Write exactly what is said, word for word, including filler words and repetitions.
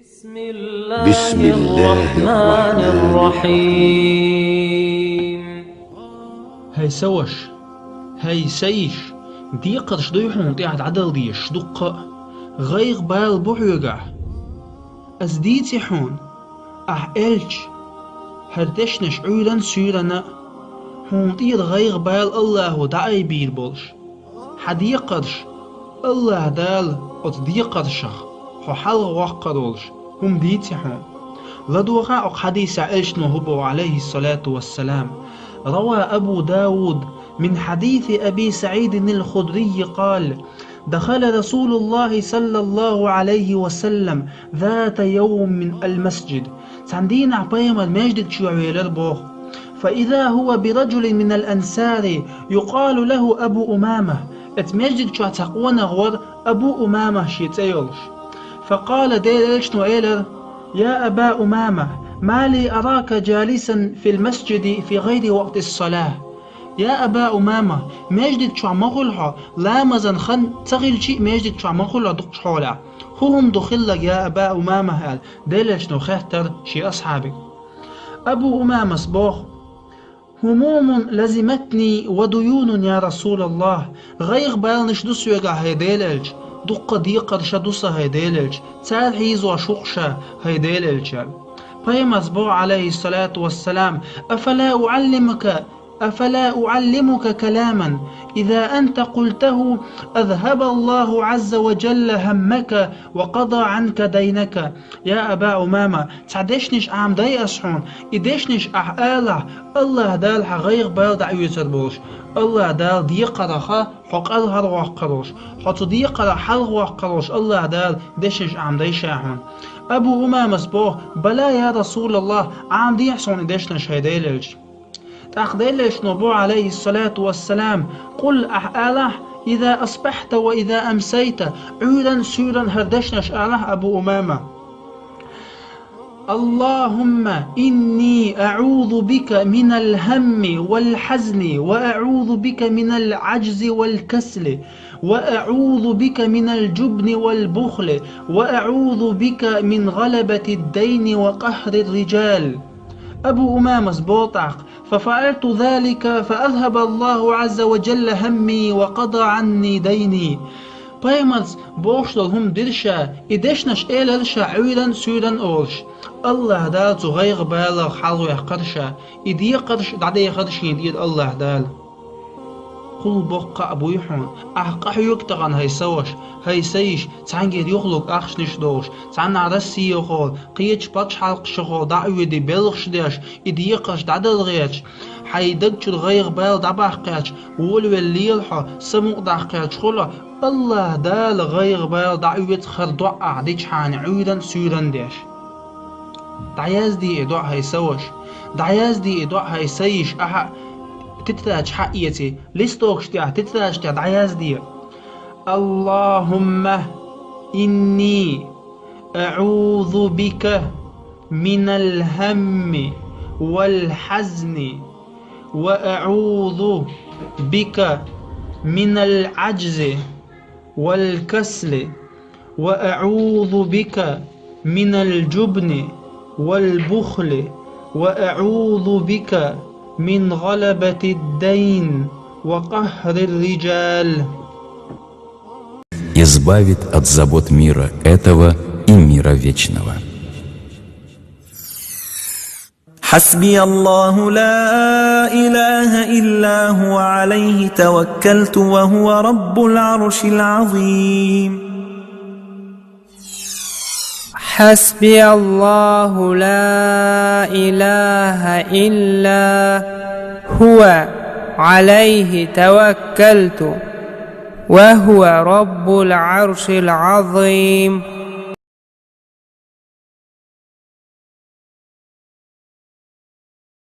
بسم الله الرحمن الرحيم. ХӀай са ваша, хӀай са йиша, декхарш дуй хьуна тӀехь дӀадала дезаш дуккха а, гӀайгӀа-бала бу хьоьгахь. Ас дийци хьуна, ахь элча, хӀара дешнаш Ӏуьйранна, суьйранна а, хьуна тӀера гӀайгӀа-бала Аллахо дӀаайбийр болуш. Хьан декхарш, Аллаха Дала оцу декхаршах хьо хьалхавоккхур волуш хӀума дийци хьуна. ЛадогӀа окху хьадисехь элчано хӀун боху, Ӏалайхиссалату вассалам. روى أبو داود من حديث أبي سعيد الخدري قال: دخل رسول الله صلى الله عليه وسلم ذات يوم المسجد. Цхьана дийнахь пайхамар маьждиг чохь велара боху. فإذا هو برجل من الأنصار يقال له أبو أمامة. Эцу маьждиг чохь цхьа къонах вара Абу Умама шен цӀе йолуш. فقال, Делан элчано элира: يا أبا أمامة، ما لي أراك جالسا في المسجد في غير وقت الصلاة؟ Я Аба Умама, маьждиг чохь ма хуьлу хьо, ламазан хан ца хилчи а маьждиг чохь ма хуьлу хьо дукхачу хьолехь. ХӀун хӀума ду хилларг, я Аба Умама? аьлла, Делан элчано хаьттара шен асхьабе. Абу Умамас боху: هموم لزمتني وديون يا رسول الله. ГӀайгӀа-баланаш ду соьгахь, хӀай Делан элча, дуккха декхарш а ду сан, хӀай Делан элча, цара хьийзош ву-кх ша, хӀай Делан элча. Пайхамарс боху, Ӏалайхиссалату вассалам: أفلا أعلمك أفلا أعلمك كلاما إذا أنت قلته أذهب الله عز وجل همك وقضى عنك دينك. Я Аба Умама, цхьа дешнаш Ӏамадай ас хьуна, и дешнаш ахь алахь, Аллаха Дала хьан гӀайгӀа-бала дӀаоьцур болуш, Аллаха Дала декхарах хьо кӀелхьарвоккхур волуш, хьо цу декхарах хьалхавоккхур волуш Аллаха Дала дешнаш Ӏамадай ша хьуна. Абу Умамас боху: بلى يا رسول الله, Ӏамадехьа суна и дешнаш, хӀай Делан элча. ТӀаккха Делан элчано боху, Ӏалайхиссалату вассалам: قل, ахь алахь: إذا أصبحت وإذا أمسيت, Ӏуьйранна, суьйранна хӀара дешнаш алахь, Абу Умама: اللهم إني أعوذ بك من الهم والحزن، وأعوذ بك من العجز والكسل، وأعوذ بك من الجبن والبخل، وأعوذ بك من غلبة الدين وقهر الرجال. Абу Умамас боху тӀаккха: ففعلت ذلك فأذهب الله عز وجل همي وقضى عني ديني. Пайхамарс бохуш долу хӀума дира ша, и дешнаш элира ша Ӏуьйранна, суьйранна олуш. Аллаха Дала цу гӀайгӀа-балах хьалхаваьккхира ша, и декхарш дӀадехира шена тӀера Аллаха Дала. Кхул боккха а буй хьуна, ахь къахьоьгу тахана, хӀай са ваша, хӀай са йиша, цхьаьнгара юхалург ахчанаш долуш, цхьанхьа Россехула, кхечу пачхьалкхашхула дӀа а воьдий, белхаш деш, и декхарш дӀадала гӀерташ, хьайн даг чуьра гӀайгӀа-бала дӀабаккха гӀерташ, волавелла лела хьо, самукъа даккха гӀерташ хуьлу, Аллаха Дала гӀайгӀа-бала дӀаоьцу хӀара доӀа ахь дичхьана Ӏуьйранна, суьйранна деш. ДӀаязде и доӀа, хӀай са ваша, дӀаязде и доӀа, хӀай са йиша, ахьа тетрадаш хьаэций, листокаш тӀехь, тетрадаш тӀехь дӀаязде. اللهم إني أعوذ بك من الهم والحزن، وأعوذ بك من العجز والكسل، وأعوذ بك من الجبن والبخل، وأعوذ بك من غلبة الدين وقهر الرجال. Избавит от забот мира этого и мира вечного. حسبي الله لا إله إلا هو عليه توكلت وهو رب العرش العظيم. حسبي الله لا إله إلا هو عليه توكلت وهو رب العرش العظيم.